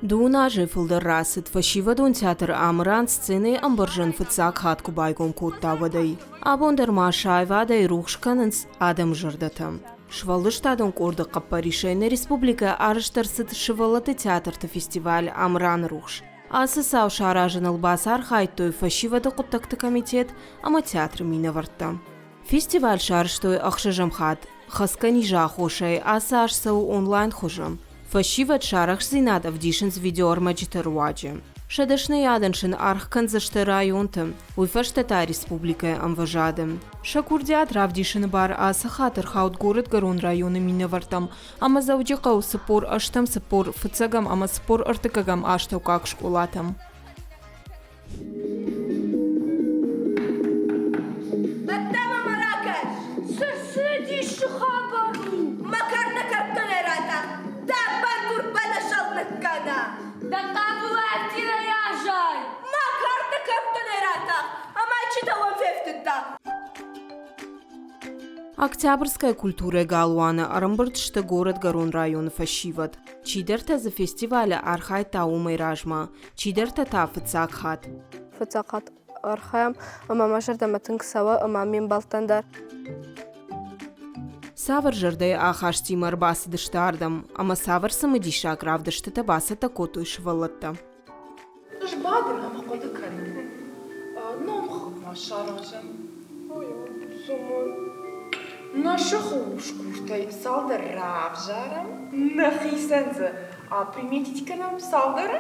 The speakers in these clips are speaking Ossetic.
Дыууын азӕй фылдӕр рацыд, фӕсивӕдон театр Амыран сценӕйы ӕмбӕрзӕн фыццаг хатт куы байгом кодта, уӕдӕй. Абон дӕр ма сӕ аивадӕй рухс кӕнынц адӕмы зӕрдӕтӕ. Сфӕлдыстадон къорды хъӕппӕрисӕй нӕ республикӕйы арӕзт ӕрцыд сывӕллӕтты театрты фестиваль Амыраны рухс. Ацы цау саразыныл бацархайдтой фӕсивӕды хъуыддӕгты комитет ӕмӕ театры минӕвӕрттӕ. Фестиваль сарӕзтой ӕхсӕзӕм хатт. Хӕцгӕ низы аххосӕй ацы аз цӕуы онлайн хуызы. Фӕсивӕд сӕ арӕхстдзинад ӕвдисынц видеоӕрмӕджыты руаджы. Сӕ дӕсныйадӕн сын аргъ кӕндзысты районты, уый фӕстӕ та республикӕйы ӕмвӕзады. Сӕ курдиат равдисыны бар ацы хатт ӕрхауд Горӕтгӕрон районы минӕвӕрттӕм ӕмӕ Дзӕуджыхъӕуы 48-ӕм, 45-ӕм ӕмӕ 43-ӕм астӕуккаг скъолатӕм. Ӕддӕмӕ ма ракӕс! Цы цыдисы хабар у? Мӕ кӕртӕ кӕртонӕй ратӕх, дӕ бӕнгур бӕласыл ныккӕна! Дӕ хъӕбулы ӕфтирӕй азай! Мӕ кӕртӕ кӕртонӕй ратӕх, ӕмӕ чи дӕуӕн фефтыдта? Октябрьская культурӕйы галуаны ӕрӕмбырд сты горӕтгӕрон районы фӕсивӕд. Чидӕртӕ дзы фестивалы архайдта уымӕй размӕ, чидӕртӕ та фыццаг хатт. Фыццаг хатт архайӕм, ӕмӕ мӕ зӕрдӕмӕ тынг цӕуы ӕмӕ ме мбӕлттӕн дӕр. Цавӕр зӕрдӕйы ахастимӕ ӕрбацыдысты ардӕм ӕмӕ цавӕр цымыдисаг равдыстытӕ бацӕттӕ кодтой сывӕллӕттӕ? Ӕз бадын ӕмӕ хъуыды кӕнын. Номхыгъд ма саразӕм. Цӕмӕн? Нӕ сыхы усгуртӕй цалдӕр равзарӕм, нӕхицӕн дзы априметить кӕнӕм цалдӕры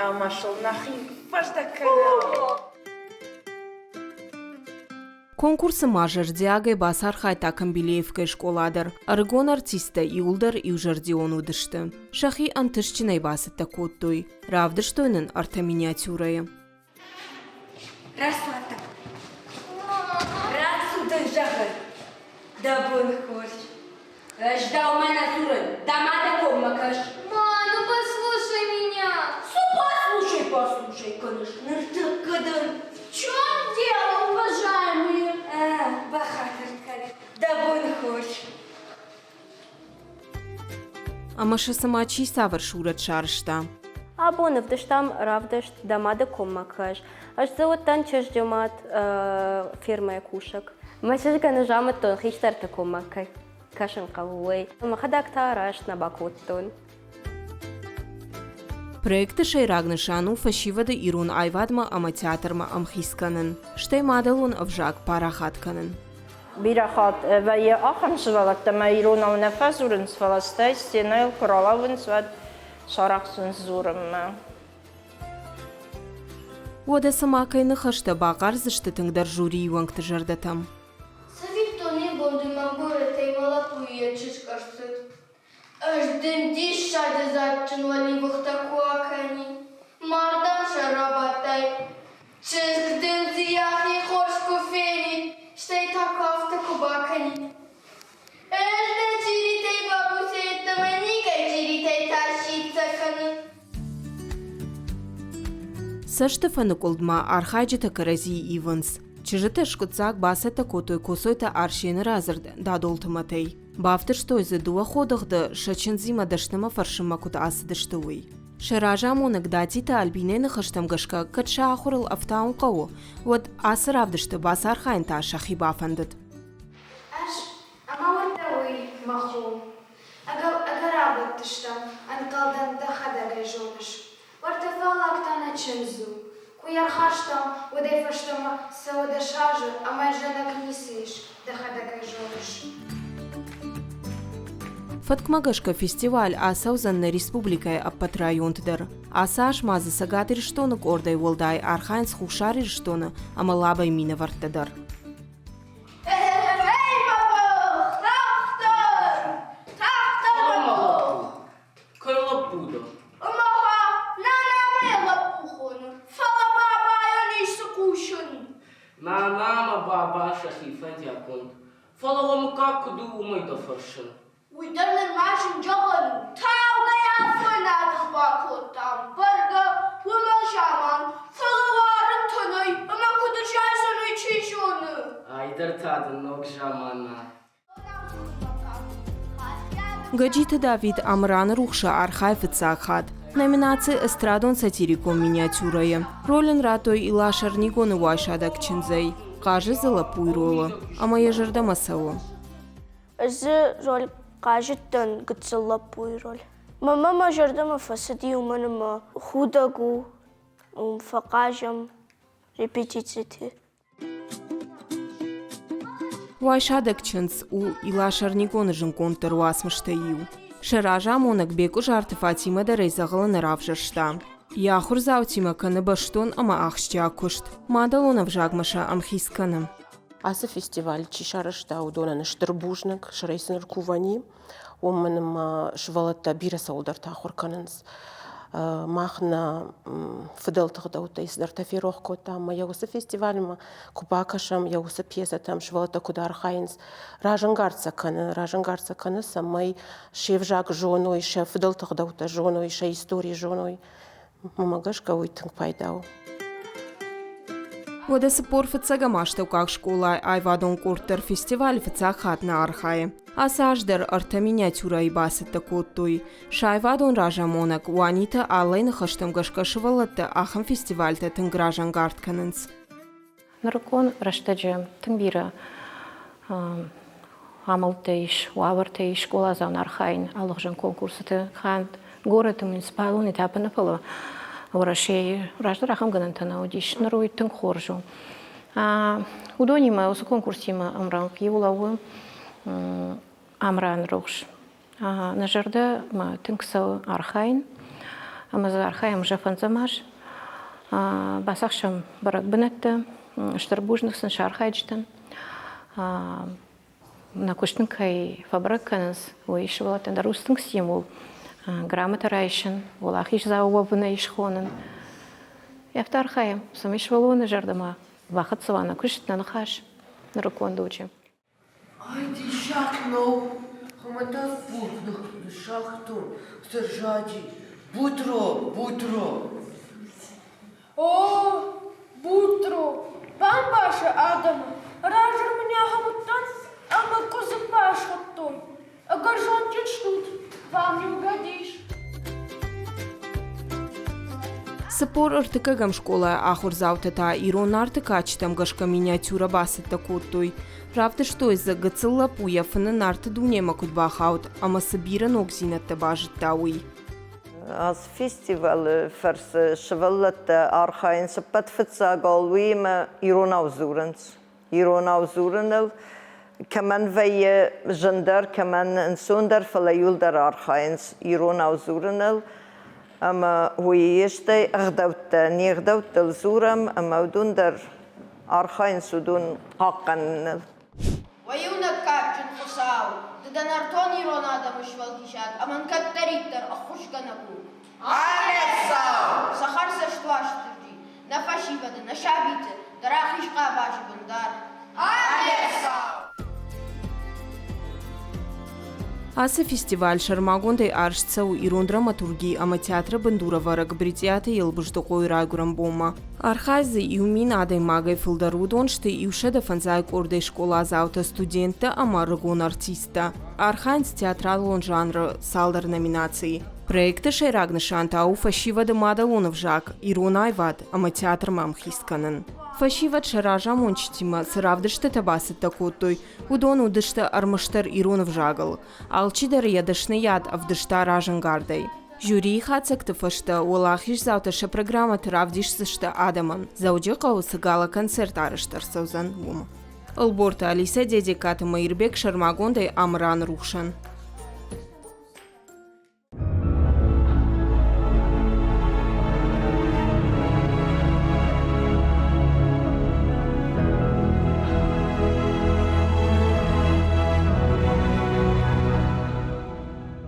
ӕмӕ сыл нӕхи фӕстӕ кӕнӕм. Конкурсы ма зӕрдиагӕй бацархайдта Камбилеевкӕйы скъола дӕр. Ӕрыгон артисттӕ иуылдӕр иузӕрдион уыдысты. Сӕхи ӕнтыстджынӕй бацӕттӕ кодтой. Равдыстой нын ӕртӕ миниатюрӕйы. Рацуатӕ. Рацу дын зӕгъын. Дӕ бон хорз. Ӕз дӕумӕ нӕ дзурын, дӕ мады коммӕ кӕс. Ма, ну послушай меня. Цы послушай, послушай кӕныс ныртӕккӕ дын? В чем дело, уважаемые? А, бахатыр кӕн, дӕ бон хорз. Ӕмӕ сӕ цыма чи цавӕр сурӕт сарӕзта? Абон ӕвдыстам равдыст Дӕ мады коммӕ кӕс. Ӕз дзы уыдтӕн чызджы мад, фермӕйы кусӕг. Мӕ чызгӕн ӕз амыдтон хистӕрты коммӕ кӕсын хъӕуы, уый. Мӕхӕдӕг та раст нӕ бакодтон. Проекты сӕйраг нысан у фӕсивӕды ирон аивадмӕ ӕмӕ театрмӕ ӕмхиц кӕнын, стӕй мадӕлон ӕвзаг парахат кӕнын. Бирӕ хатт вӕййы ахӕм сывӕллӕттӕ ӕмӕ иронау нӕ фӕдзурынц, фӕлӕ стӕй сценӕйыл куы ралӕууынц, уӕд сарӕхсынц дзурынмӕ. Уӕдӕ цыма кӕй ныхӕстӕ бахъардзысты тынгдӕр жюрийы уӕнгты зӕрдӕтӕм? Цӕвиттон, не бонты мӕм горӕтӕй мӕ лӕппуйы йӕ чызг ӕрцыд. Ӕз дын диссаджы дзаджджын уӕливыхтӕ куы акӕнин. Мардӕн сӕ рабадтай. Чызг дын дзы йӕхи хорз куы фенид, стӕй та куы афтӕ куы бакӕнид. Ӕз дӕ чъиритӕй бабуца йеддӕмӕ никӕй чъиритӕй тасиддзӕ кӕнын. Цӕсты фӕныкъуылдмӕ архайджытӕ кӕрӕдзийы ивынц. Чызджытӕ скъуыддзаг бацӕттӕ кодтой Коцойты Арсены радзырд Дадолты мӕтӕй. Бавдыстой дзы дыууӕ ходыгъды сӕ чындзимӕ дӕснымӕ фӕрсынмӕ куыд ацыдысты, уый. Сӕ разамонӕг Датиты Альбинӕйы ныхӕстӕм гӕсгӕ, кӕд сӕ ахуырыл ӕфтауын хъӕуы, уӕд ацы равдысты бацархайын та сӕхи бафӕндыд. Ӕз ӕмӕ уӕдта уый, мӕ хо. Ӕгӕр, ӕгӕр абадтыстӕм, ӕнхъӕлдӕн, дӕхӕдӕг ӕй зоныс. Уӕртӕ фаллаг та нӕ чындз у. Куы йӕ рхастам, уӕдӕй фӕстӕмӕ цӕуы дӕс азы ӕмӕ зӕнӕг ницы ис, дӕхӕдӕг ӕй зоныс. Фӕткмӕ гӕсгӕ фестиваль ацӕудзӕн нӕ республикӕйы ӕппӕт районты дӕр. Ацы аз ма дзы Цӕгат Ирыстоны къордӕй уӕлдай архайынц Хуссар Ирыстоны ӕмӕ Лабӕйы минӕвӕрттӕ дӕр. Эй, папа! Тагъддӕр! Тагъддӕр, лӕппу! Кӕй лӕппу дӕ? Омаха, нана мӕ йӕ лӕппу хоны, фӕлӕ бабайӕн исты хъусын. Нана ӕмӕ баба сӕхи фӕндиаггонд, фӕлӕ уӕ мыггаг куыд у, уымӕй дӕ фӕрсын. Уый дӕр нырма зын зӕгъӕн у. Таугӕ афойнадыл бакодтам, бӕргӕ, уымӕн заман, фӕлӕ уарынтӕ нӕй, ӕмӕ куыд ыззайдзӕн, уый чи зоны. Ай дӕр та дын ног замана. Гӕджиты Давид Амыраны рухсы архайы фыццаг хатт. Номинаци «Эстрадон-сатирикон миниатюра-йы. Роль ын радтой Илас Ӕрнигоны уайсадӕг чындзӕй. Хъазы дзы лӕппуйы ролы ӕмӕ йӕ зӕрдӕмӕ цӕуы. Ӕз дзы роль хъазыдтӕн гыццыл лӕппуйы роль. Мамӕ мӕ зӕрдӕмӕ фӕцыди, уымӕн ӕмӕ худӕг у, уым фӕхъазӕм репетициты. Уайсадӕг чындз у Илас Ӕрнигоны зындгонддӕр уацмыстӕй иу. Сӕ разамонӕг Бекъуызарты Фатимӕ дӕр ӕй дзӕгъӕлы нӕ равзӕрста. Йӕ ахуырдзаутимӕ кӕны бӕстон ӕмӕ ахсджиаг куыст. Мадӕлон ӕвзагмӕ сӕ ӕмхиц кӕны. Ацы фестиваль чи сарӕзта, уыдонӕн стыр бузныг, сӕрӕй сын ӕркувӕни. Уымӕн ӕмӕ сывӕллӕттӕ бирӕ цӕуылдӕрты ахуыр кӕнынц. Мах нӕ фыдӕлты ӕгъдӕуттӕй цыдӕртӕ ферох кодтам ӕмӕ йӕ уыцы фестивальмӕ куы бакӕсӕм, йӕ уыцы пьесӕтӕм сывӕллӕттӕ куыд архайынц, разӕнгард сӕ кӕны, разӕнгард сӕ кӕны, цӕмӕй се взаг зоной, сӕ фыдӕлты ӕгъдӕуттӕ зоной, сӕ истори зоной. Уымӕ гӕсгӕ уый тынг пайда у. Уӕдӕ 45-ӕм астӕуккаг скъолайы аивадон къорд дӕр фестивалы фыццаг хатт нӕ архайы. Ацы аз дӕр ӕртӕ миниатюрӕйы бацӕттӕ кодтой. Сӕ аивадон разамонӕг Уаниты Аллайы ныхӕстӕм гӕсгӕ сывӕллӕттӕ ахӕм фестивальтӕ тынг разӕнгард кӕнынц. Нырыккон рӕстӕджы тынг бирӕ амӕлттӕ ис, уавӕртӕ ис скъоладзауӕн архайын алыгъуызон конкурсыты канд горӕты муниципалон этапы нӕ, фӕлӕ Уӕрӕсейы раздӕр ахӕм гӕнӕнтӕ нӕ уыдис. Ныр уый тынг хорз у. Уыдонимӕ, уыцы конкурсимӕ ӕмрӕнхъ иу лӕууы Амран рухс. Нӕ зӕрдӕмӕ тынг цӕуы архайын, ӕмӕ дзы архайӕм уже фӕндзӕм аз. Бацахсӕм бӕрӕг бынӕттӕ, стыр бузныг сын сӕ архайджытӕн. Нӕ куыст нын кӕй фӕбӕрӕг кӕнынц, уый сывӕллӕттӕн дӕр у тынг стимул. Грамотӕ райсын, уӕлахиздзау уӕвынӕй схонын. Афтӕ архайӕм, цӕмӕй сывӕллоны зӕрдӕмӕ бахӕццӕ уа нӕ куыст, нӕ ныхас нырыккон дуджы. Ай диссаг нӕу, хуымӕтӕг бузныг ныссагътон сырзади Бутро, Бутро. О, Бутро, бамбӕрзы адӕмы, раздӕр мын ахӕм уыдтӕн ӕмӕ куыдзы басхуыдтой. Ӕгӕр зондджын стут, вам не угодишь. 43-ӕм скъолайы ахуырдзаутӕ та ирон нарты кадджытӕм гӕсгӕ миниатюрӕ бацӕттӕ кодтой. Равдыстой дзы, гыццыл лӕппу йӕ фыны нарты дунемӕ куыд бахауд ӕмӕ цы бирӕ ногдзинӕдтӕ базыдта, уый. Ацы фестивалы фӕрцы сывӕллӕттӕ архайынц ӕппӕт фыццагау, уыимӕ иронау дзурынц. Иронау дзурыныл кӕмӕн вӕййы зындӕр, кӕмӕн ӕнцондӕр, фӕлӕ иуылдӕр архайынц иронау дзурыныл. Ӕмӕ уый стӕй ӕгъдӕуттӕ, не гъдӕуттыл дзурӕм, ӕмӕ уыдон дӕр архайынц уыдон хъахъхъӕныныл. Уӕ иунӕг кадджын Хуыцау, ды дӕ нӕртон ирон адӕмы сфӕлдисӕг ӕмӕ кӕддӕриддӕр ӕххуысгӕнӕг у. Амӕ-цау! Цӕхӕрцӕст Уастырджи, нӕ фӕсивӕды, нӕ сабиты, дӕ рахиз къабазы бындар. Амӕ-цау! Ацы фестиваль сӕрмагондӕй арӕзт цӕуы ирон драматурги ӕмӕ театры бындурӕвӕрӕг Брытъиаты Елбыздыхъойы райгуырӕн бонмӕ. Архайы дзы 1000 адӕймагӕй фылдӕр, уыдон сты 150 къордӕй скъоладзаутӕ, студенттӕ ӕмӕ ӕрыгон артисттӕ. Архайынц театралон жанры цалдӕр номинацийы. Проекты сӕйраг нысан та у фӕсивӕды мадӕлон ӕвзаг, ирон аивад ӕмӕ театрмӕ ӕмхиц кӕнын. Фӕсивӕд сӕ разамонджытимӕ цы равдыстытӕ бацӕттӕ кодтой, уыдон уыдысты ӕрмӕстдӕр ирон ӕвзагыл. Алчидӕр йӕ дӕсныйад ӕвдыста разӕнгардӕй. Жюрийы хатдзӕгты фӕстӕ уӕлахиздзаутӕ сӕ программӕты равдисдзысты адӕмӕн, Дзӕуджыхъӕуы цы гала-концерт арӕзт ӕрцӕудзӕн, уым. Ӕлборты Алисӕ, Дедегкаты Мӕирбег сӕрмагондӕй Амыраны рухсӕн.